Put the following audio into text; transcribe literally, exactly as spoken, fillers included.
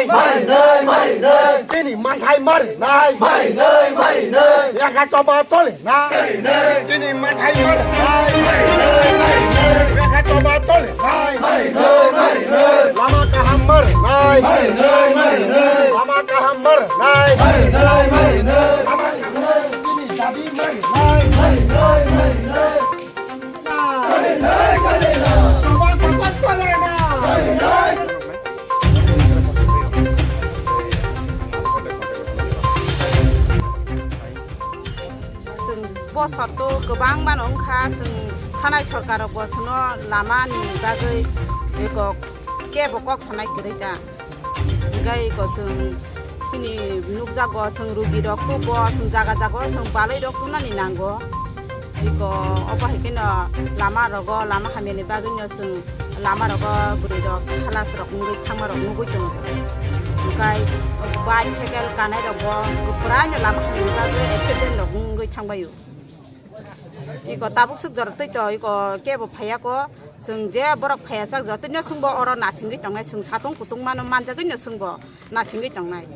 Marinai, marinai. Chini manthai marinai. Marinai, marinai. Yakha choba chole na. Marinai. Chini manthai marinai. Marinai, marinai. Yakha choba chole na. Marinai, marinai. Lama kaham marinai. Marinai, marinai. Lama kaham marinai. Marinai, marinai. Lama kaham marinai. Chini dabi marinai. Marinai, marinai. Chwng bosor to kwbang mano wngkha, chwng thanai sorkar rok bo chwngno lama ni bagwi eko kebo kok sanai kwrwi ta. Hingke eko chwng chini nukjago, chwng rugi rok tubo, chwng jaga jaga o chwng balai rok tunani nango. Eko obo hai kheno lama rogo, lama hamya ni bagwi no chwng lama rogo bwrwi rok halas rok nugwi thangma rok nugwi tongo. Hingke bike, cycle kanai rok bo kwbrai no lama hamya ni bagwi accident rok wngwi thangbai o. Eko tabuk swk jora twi to, eko kebo phaiya ko, chwng je borok phaiya sak jotoi no chwngbo oro nasingwi tongnai, chwng satung kutung mano manjagwi no chwngbo nasingwi tongnai.